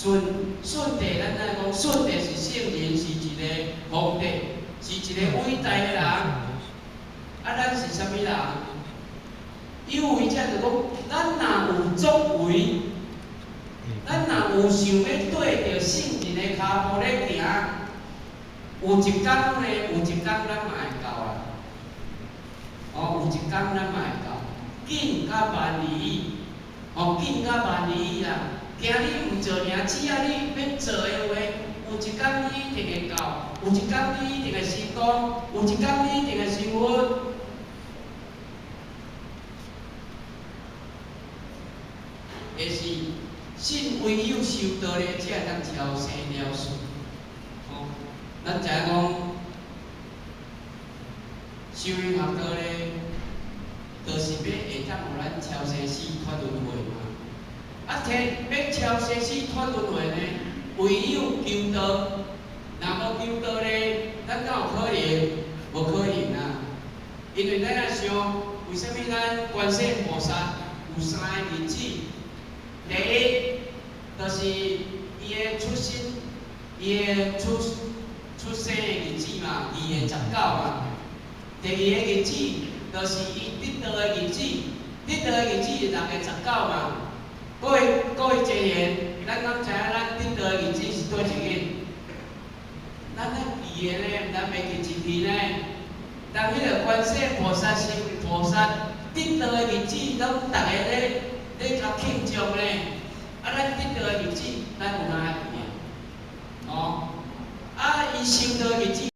舜舜帝，咱來講，舜帝是聖人，是一個皇帝，是一個偉大的人。啊，咱是啥物人？有為者就講，咱若有作為，咱若有想欲綴著聖人的跤步咧行，有一工呢，有一工咱嘛會到啦。哦，有一工咱嘛會到，緊甲慢而已，哦，緊甲慢而已啦。今日毋做爾，只要你欲做的話，有一工你一定會到，有一工你一定會成功，有一工你一定會成佛。也是信唯有修道咧，才會當超生了事。哦，咱知影講，修行學道咧，就是欲會當予咱超生死脫輪迴嘛。啊，提欲超生死脫輪迴呢，唯有求道。若無求道咧，咱敢有可能？無可能啊！因為咱若想，為啥物咱觀世音菩薩有三个日子？第一，就是伊的出生，伊的出生的日子嘛，2月19嘛。第二个日子，就是伊得道的日子，得道的日子是6月19嘛。各位各位哲賢，咱敢知影咱得道的日子是佗一日？咱愛記的呢，毋通袂記一去呢。當彼个觀世音菩薩是菩薩得道的日子，攏逐个咧共慶祝呢。啊，咱得道的日子，咱有哪會記的？哦，啊，伊修道的日子。